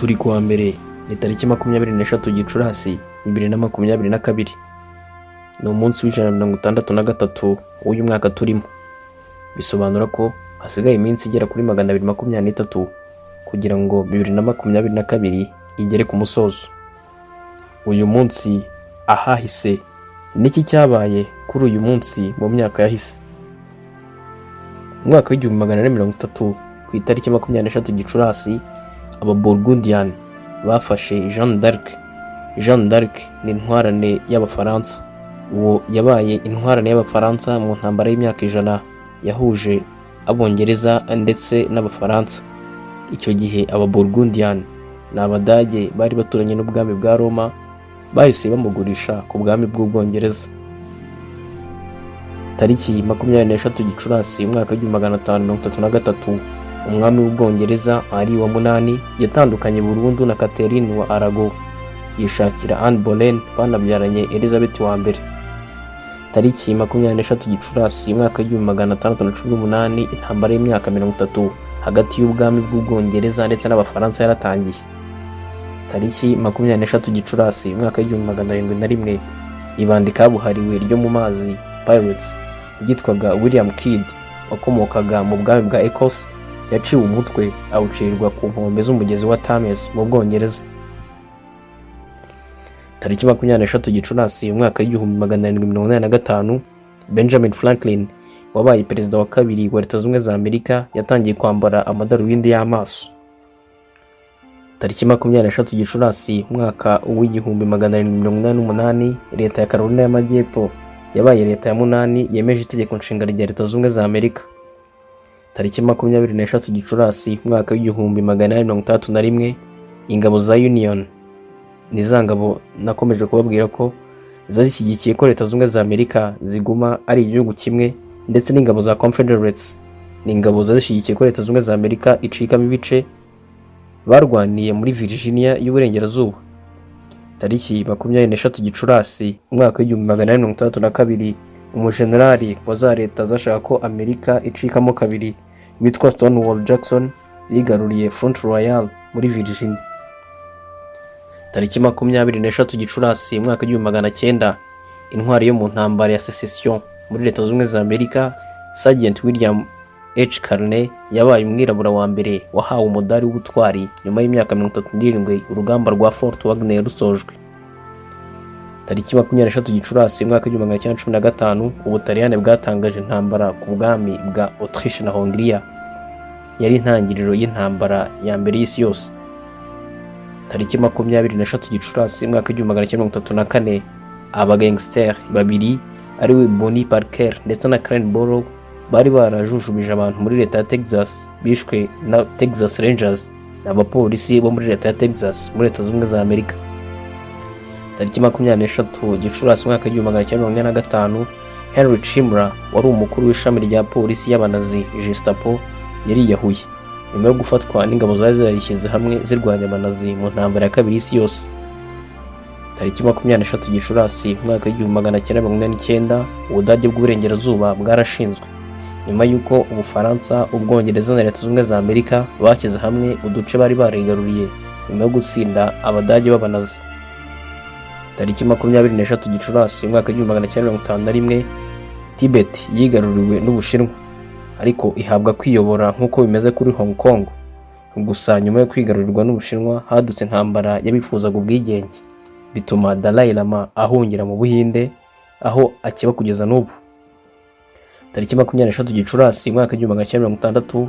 Turi kuwa mbere, ni tariki 23 Gicurasi 2022. Ni umunsi wa 163 w'uyu mwaka turimo. Bisobanura ko hasigaye iminsi igera kuri 223 kugira ngo 2022 igere ku musozo. Uyu munsi ahahise, niki cyabaye kuri uyu munsi mu myaka yahise? Mu mwaka wa 1430, ku itariki 23 Gicurasi, aba Burgundian bafashe Jeanne d'Arc. Jeanne d'Arc ni intwarane y'Abafaransa. Uwo yabaye intwarane y'Abafaransa mu ntambara y'imyaka 100 yahuje Abongereza ndetse n'Abafaransa. Icyo gihe aba Burgundian ni Abadage bari baturanye n'ubwami bwa Roma, bahise bamugurisha ku bwami bw'Ubwongereza. Tariki 23 Gicurasi, umwaka wa 1533, umwami w'Ubwongereza Henri wa munani yatandukanye burundu na Catherine wa Arago, yishakira Anne Boleyn banabyaranye Elizabeth wa mbere. Tariki 23 Gicurasi, umwaka wa 1618, intambara y'imyaka 30 hagati y'ubwami bw'Ubwongereza ndetse n'Abafaransa yaratangiye. Tariki 23 Gicurasi, umwaka wa 1701, ibandi kabuhariwe ryo mu mazi, Pirates, ryitwaga William Kidd, wakomokaga mu bwami bwa Ecosse, yaciwe umutwe awucirirwa ku nkombe z'umugezi wa Thames mu Bwongereza. Tariki 23 Gicurasi, umwaka wa 1785, Benjamin Franklin wabaye perezida wa kabiri wa Leta Zunze Ubumwe za Amerika yatangiye kwambara amadarubindi y'amaso. Tariki 23 Gicurasi, umwaka wa 1788, Leta ya Carolina y'Amajyepfo yabaye leta ya munani yemeje itegeko nshinga rya Leta Zunze Ubumwe za Amerika. Tariki 23 Gicurasi, umwaka wa 1861, ingabo za Union, ni za ngabo nakomeje kubabwira ko zari zishyigikiye ko Leta Zunze Ubumwe za Amerika ziguma ari igihugu kimwe, ndetse n'ingabo za Confederates, ni ingabo zari zishyigikiye ko Leta Zunze Ubumwe za Amerika icikamo ibice, barwaniye muri Virginia y'Uburengerazuba. Tariki 23 Gicurasi, umwaka wa 1862, umujenerali wa za leta zashaka ko Amerika icikamo kabiri witwa Stonewall Jackson yigaruriye Front Royal muri Virginia. Tariki 23 Gicurasi, umwaka wa 1900, intwari yo mu ntambara ya Secession muri Leta Zunze Ubumwe za Amerika, Sergeant William H. Carney, yabaye umwirabura wa mbere wahawe umudari w'ubutwari nyuma y'imyaka 37 urugamba rwa Fort Wagner rusojwe. Tariki 23 Gicurasi, umwaka wa 1915, Ubutaliyani bwatangaje intambara ku bwami bwa Autriche na Hongiriya. Yari intangiriro y'intambara ya mbere y'isi yose. Tariki 23 Gicurasi, umwaka wa 1934, abagangster babiri ariwe Bonnie Parker ndetse na Karen Barrow bari barajujubije abantu muri leta ya Texas bishwe na Texas Rangers, ni abapolisi bo muri leta ya Texas muri Leta Zunze Ubumwe za Amerika. Tariki 23 Gicurasi, umwaka wa 1945, Heinrich Himmler wari umukuru w'ishami rya polisi y'Abanazi, Gestapo, yariyahuye nyuma yo gufatwa n'ingabo zari zarishyize hamwe zirwanya Abanazi mu ntambara ya kabiri y'isi yose. Tariki 23 Gicurasi, umwaka wa 1949, Ubudage bw'Uburengerazuba bwarashinzwe nyuma y'uko Ubufaransa, Ubwongereza na Leta Zunze Ubumwe za Amerika bashyize hamwe uduce bari barigaruriye nyuma yo gutsinda Abadage b'Abanazi. Tariki 23 Gicurasi, umwaka wa 1951, Tibet yigaruriwe n'Ubushinwa ariko ihabwa kwiyobora nk'uko bimeze kuri Hong Kong. Gusa nyuma yo kwigarurirwa n'Ubushinwa hadutse intambara y'abifuzaga ubwigenge, bituma Dalai Lama ahungira mu Buhinde aho akiba kugeza n'ubu. Tariki 23 Gicurasi, umwaka wa 1960,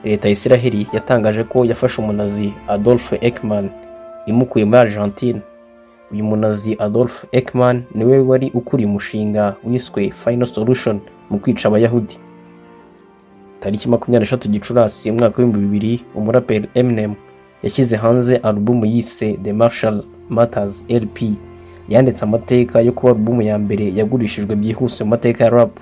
leta ya Isiraheli yatangaje ko yafashe umunazi Adolf Eichmann imukuye muri Argentine. Uyu munazi Adolf Eichmann niwe wari ukuriye umushinga wiswe Final Solution mu kwica Abayahudi. Tariki 23 Gicurasi, umwaka wa 2000, umuraperi Eminem yashyize hanze alubumu yise The Marshall Mathers LP, yanditse amateka yo kuba alubumu ya mbere yagurishijwe byihuse mu mateka ya rap.